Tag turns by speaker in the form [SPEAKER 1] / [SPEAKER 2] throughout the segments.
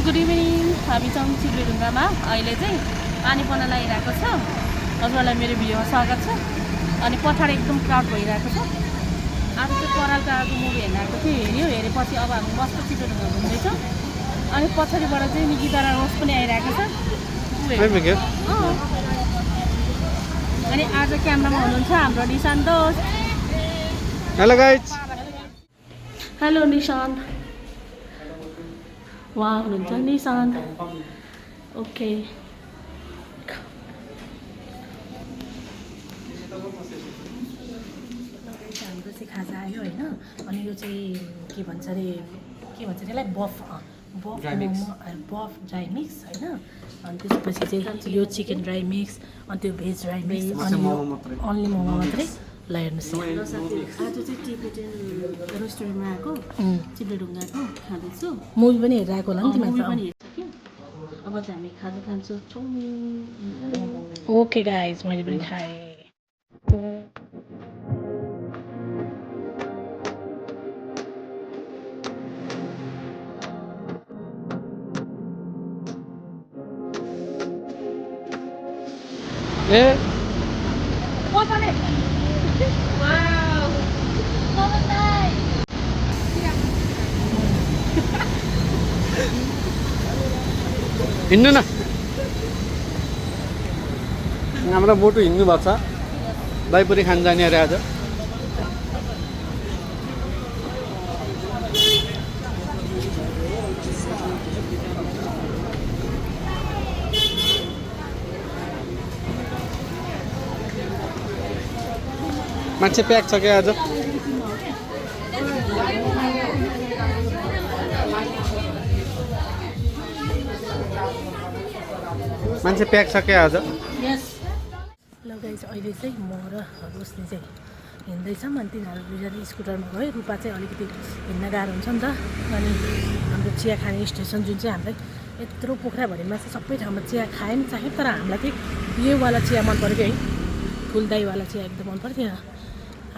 [SPEAKER 1] Good evening. हामी छौँ चिप्लेढुङ्गामा। अहिले चाहिँ पानी पर्न लागिरहेको छ। हजुरहरूलाई मेरो भिडियोमा स्वागत छ। अनि पछाडि एकदम क्राउड भइरहेको छ। आज चाहिँ परालको आएको मुभी हेर्न आएको थियो। हेरेपछि अब हामी मस्त चिप्लेढुङ्गा घुम्दैछौँ। अनि पछाडिबाट चाहिँ निकिता र रोज पनि आइरहेको छ। अनि आज क्यामेरामा हुनुहुन्छ हाम्रो निशान्त दोस्त।
[SPEAKER 2] Hello guys.
[SPEAKER 1] हेलो निशान्त। उहाँ हुनुहुन्छ निशान्त। ओके हाम्रो चाहिँ खाजा आयो होइन। अनि यो चाहिँ के भन्छ अरे त्यसलाई बफ बफ ड्राई मिक्स होइन। अनि त्यसपछि चाहिँ यो चिकन ड्राई मिक्स, अनि त्यो भेज ड्राई मिक्स, अनि अन्ली मोमो मात्रै। ल हेर्नुहोस् आज चाहिँ टिबेटन रेस्टुरेन्टमा आएको चिप्लेढुङ्गाको खाँदैछु। मुभी पनि हेरेर आएको होला नि तिमीहरू पनि हेर्छ कि। अब चाहिँ हामी खाजा खान्छौँ। ओके गाइज, मैले पनि खाएँ।
[SPEAKER 2] हिँड्नु न, हाम्रो बोटु हिँड्नु भएको छ। दहीपुरी खान जाने अरे आज। मान्छे प्याक छ क्या आज। मान्छे प्याक छ क्या आज।
[SPEAKER 1] ल गाइस, अहिले चाहिँ म र रोशनी चाहिँ हिँड्दैछौँ। अनि तिनीहरू दुईजना स्कुटरमा गयो। रूपा चाहिँ अलिकति हिँड्न गाह्रो हुन्छ नि त। अनि हाम्रो चिया खाने स्टेसन जुन चाहिँ हामीलाई यत्रो पोखराभरिमा चाहिँ सबै ठाउँमा चिया खायो नि चाह्यो, तर हामीलाई चाहिँ योवाला चिया मन पऱ्यो कि है, फुलदाईवाला चिया एकदम मन पर्थ्यो।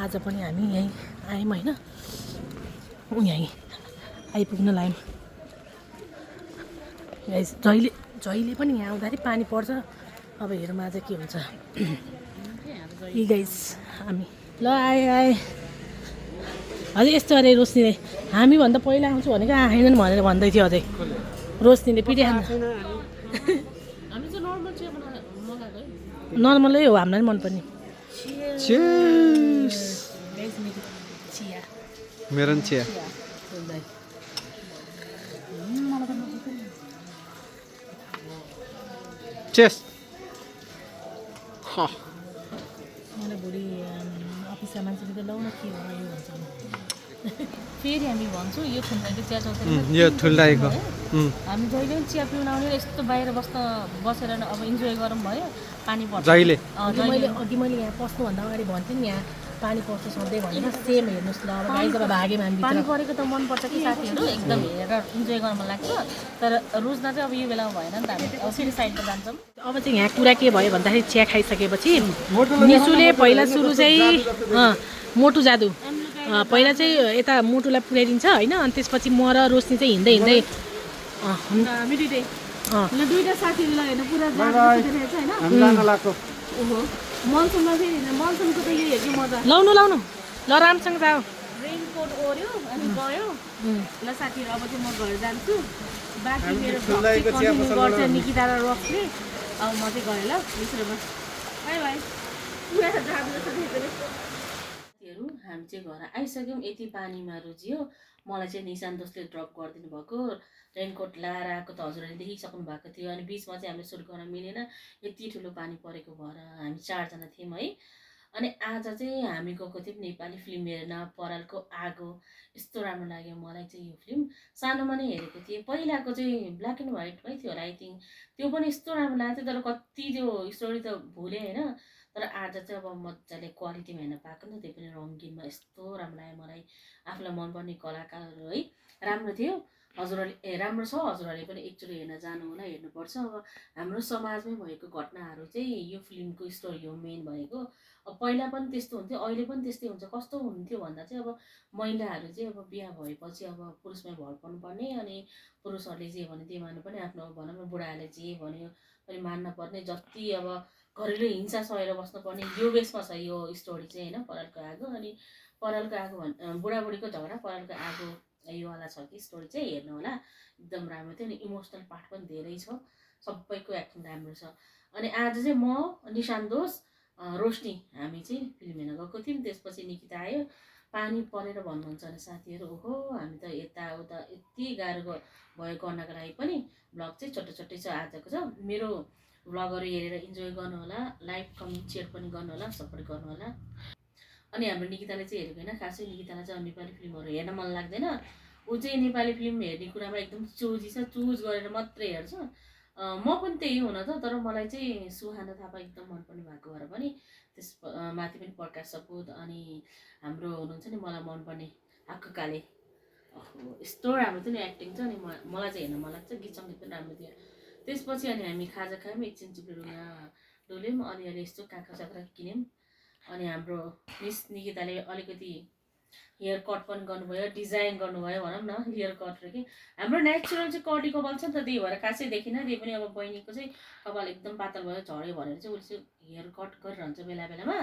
[SPEAKER 1] आज पनि हामी यहीँ आयौँ होइन, यहीँ आइपुग्न लाग्यौँ। गाइस जहिले पनि यहाँ आउँदाखेरि पानी पर्छ। अब हेरौँ आज के हुन्छ। यी गाइस हामी ल आए अझै यस्तो अरे रोशनीले हामीभन्दा पहिला आउँछु भनेको आएनन् भनेर भन्दै थियो। अझै रोशनीले पिटिहाल्नु। हामी चाहिँ नर्मल चिया मगाएको है, नर्मलै हो, हामीलाई पनि मनपर्ने। चिया
[SPEAKER 2] मेरो पनि चिया। चेस।
[SPEAKER 1] मलाई भोलि अफिसमा मान्छेले त लाउन के हो यो भन्छ। फेरि हामी भन्छौँ यो ठुल्दाईको चिया चौतारी,
[SPEAKER 2] यो ठुल्दाईको
[SPEAKER 1] हामी जहिले पनि चिया पिउन आउने यस्तो बाहिर बसेर अब इन्जोय गरौँ भयो। पानी पर्छ
[SPEAKER 2] जहिले
[SPEAKER 1] मैले यहाँ पस्नुभन्दा अगाडि भन्थेँ नि यहाँ पानी पर्छ सधैँ भनेर। सेम हेर्नुहोस् ल, अब गाई जब भागेँ हामी पानी परेको त मनपर्छ कि साथीहरू, एकदम हेरेर इन्जोय गर्न मन लाग्छ। तर रोज्दा चाहिँ अब यो बेलामा भएन नि त, हामी फेरि साइडमा जान्छौँ। अब चाहिँ यहाँ कुरा के भयो भन्दाखेरि चिया खाइसकेपछि निशुले पहिला सुरु चाहिँ मोटु जादु पहिला चाहिँ यता मोटुलाई पुर्याइदिन्छ होइन। अनि त्यसपछि म र रोशनी चाहिँ हिँड्दै हामी दुईवटा साथीहरूलाई होइन पुरा मनसुनमा फेरि मनसुनको त यही हो कि मजा। लाउनु ल राम्रोसँग जाऊ। रेनकोट ओऱ्यो अनि गयो। ल साथीहरू अब चाहिँ म घर जान्छु। बाँकी मेरो कन्टिन्यू गर्छ निकिता र रक्सले। अब म चाहिँ गएँ ल मिश्रमा। By by. साथीहरू हामी चाहिँ घर आइसक्यौँ। यति पानीमा रुझ्यो। मलाई चाहिँ निशान्त दोस्तले ड्रप गरिदिनु भएको। रेनकोट लाएर आएको त हजुरहरूले देखिसक्नु भएको थियो। अनि बिचमा चाहिँ हामीले सुट गर्न मिलेन, यति ठुलो पानी परेको भएर। हामी 4 जना थियौँ है। अनि आज चाहिँ हामी गएको थियौँ नेपाली फिल्म हेर्न, परालको आगो। यस्तो राम्रो लाग्यो मलाई चाहिँ यो फिल्म। सानोमा नै हेरेको थिएँ, पहिलाको चाहिँ ब्ल्याक एन्ड व्हाइटमै थियो होला आई थिङ्क। त्यो पनि यस्तो राम्रो लागेको थियो, तर कति त्यो स्टोरी त भुलेँ होइन। तर आज चाहिँ अब मजाले क्वालिटीमा हेर्न पाएको नि, त्यो पनि रङ्गिनमा यस्तो राम्रो लाग्यो मलाई। आफूलाई मनपर्ने कलाकारहरू है, राम्रो थियो। हजुरहरूले राम्रो छ, हजुरहरूले पनि एकचोटि हेर्न जानु होला, हेर्नुपर्छ। अब हाम्रो समाजमै भएको घटनाहरू चाहिँ यो फिल्मको स्टोरी हो मेन भनेको। अब पहिला पनि त्यस्तो हुन्थ्यो, अहिले पनि त्यस्तै हुन्छ। कस्तो हुन्थ्यो भन्दा चाहिँ अब महिलाहरू चाहिँ अब बिहा भएपछि अब पुरुषमै भर पर्नुपर्ने, अनि पुरुषहरूले जे भन्यो त्यही मान्नुपर्ने, आफ्नो भनौँ न बुढाहरूले जे भन्यो पनि मान्न पर्ने, जति अब घरेलु हिंसा सहेर बस्नुपर्ने, यो बेसमा छ यो स्टोरी चाहिँ होइन। परालको आगो अनि परालको आगो बुढाबुढीको झगडा परालको आगो योवाला छ कि स्टोरी चाहिँ हेर्नु होला। एकदम राम्रो थियो अनि इमोसनल पार्ट पनि धेरै छ, सबैको एक्टिङ राम्रो छ। अनि आज चाहिँ म निशान दोष रोशनी हामी चाहिँ फिल्म हेर्न गएको थियौँ। त्यसपछि निकिता आयो। पानी परेर भन्नुहुन्छ भने साथीहरू, ओहो हामी त यताउता यति गाह्रो भयो गर्नको लागि पनि। भ्लग चाहिँ छोटो छोटै छ आजको छ। मेरो भ्लगहरू हेरेर इन्जोय गर्नु होला, लाइक कमेन्ट सेयर पनि गर्नु होला, सपोर्ट गर्नु होला। अनि हाम्रो निकिताले चाहिँ हेरेको होइन, खासै निकितालाई चाहिँ नेपाली फिल्महरू हेर्न मन लाग्दैन। ऊ चाहिँ नेपाली फिल्म हेर्ने कुरामा एकदम चोजी छ, चुज गरेर मात्रै हेर्छ। म पनि त्यही हुन त, तर मलाई चाहिँ सुहाना थापा एकदम मनपर्ने भएको भएर पनि त्यस माथि पनि प्रकाश सपुत अनि हाम्रो हुनुहुन्छ नि मलाई मनपर्ने हाक्कु काले, यस्तो राम्रो थियो नि एक्टिङ चाहिँ। अनि मलाई चाहिँ हेर्न मन लाग्छ। गीत सङ्गीत पनि राम्रो थियो। त्यसपछि अनि हामी खाजा खायौँ, एकछिन चुपेर डुल्यौँ, अलिअलि यस्तो काँक्रा साक्रा किन्यौँ। अनि हाम्रो मिस निकिताले अलिकति हेयर कट पनि गर्नुभयो, डिजाइन गर्नुभयो भनौँ न, हेयर कट र कि हाम्रो नेचुरल चाहिँ कर्ली कपाल छ नि त, त्यही भएर खासै देखिनँ। त्यही पनि अब बहिनीको चाहिँ कपाल एकदम पातल भयो, झऱ्यो भनेर चाहिँ उसले चाहिँ हेयर कट गरिरहन्छ बेला बेलामा।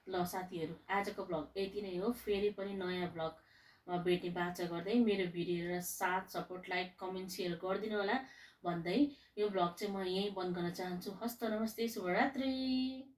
[SPEAKER 1] ल साथीहरू, आजको भ्लग यति नै हो। फेरि पनि नयाँ भ्लगमा भेट्ने बाचा गर्दै मेरो भिडियो साथ सपोर्ट लाइक कमेन्ट सेयर गरिदिनु होला भन्दै यो भ्लग चाहिँ म यहीँ बन्द गर्न चाहन्छु। हस्त नमस्ते, शुभरात्रि।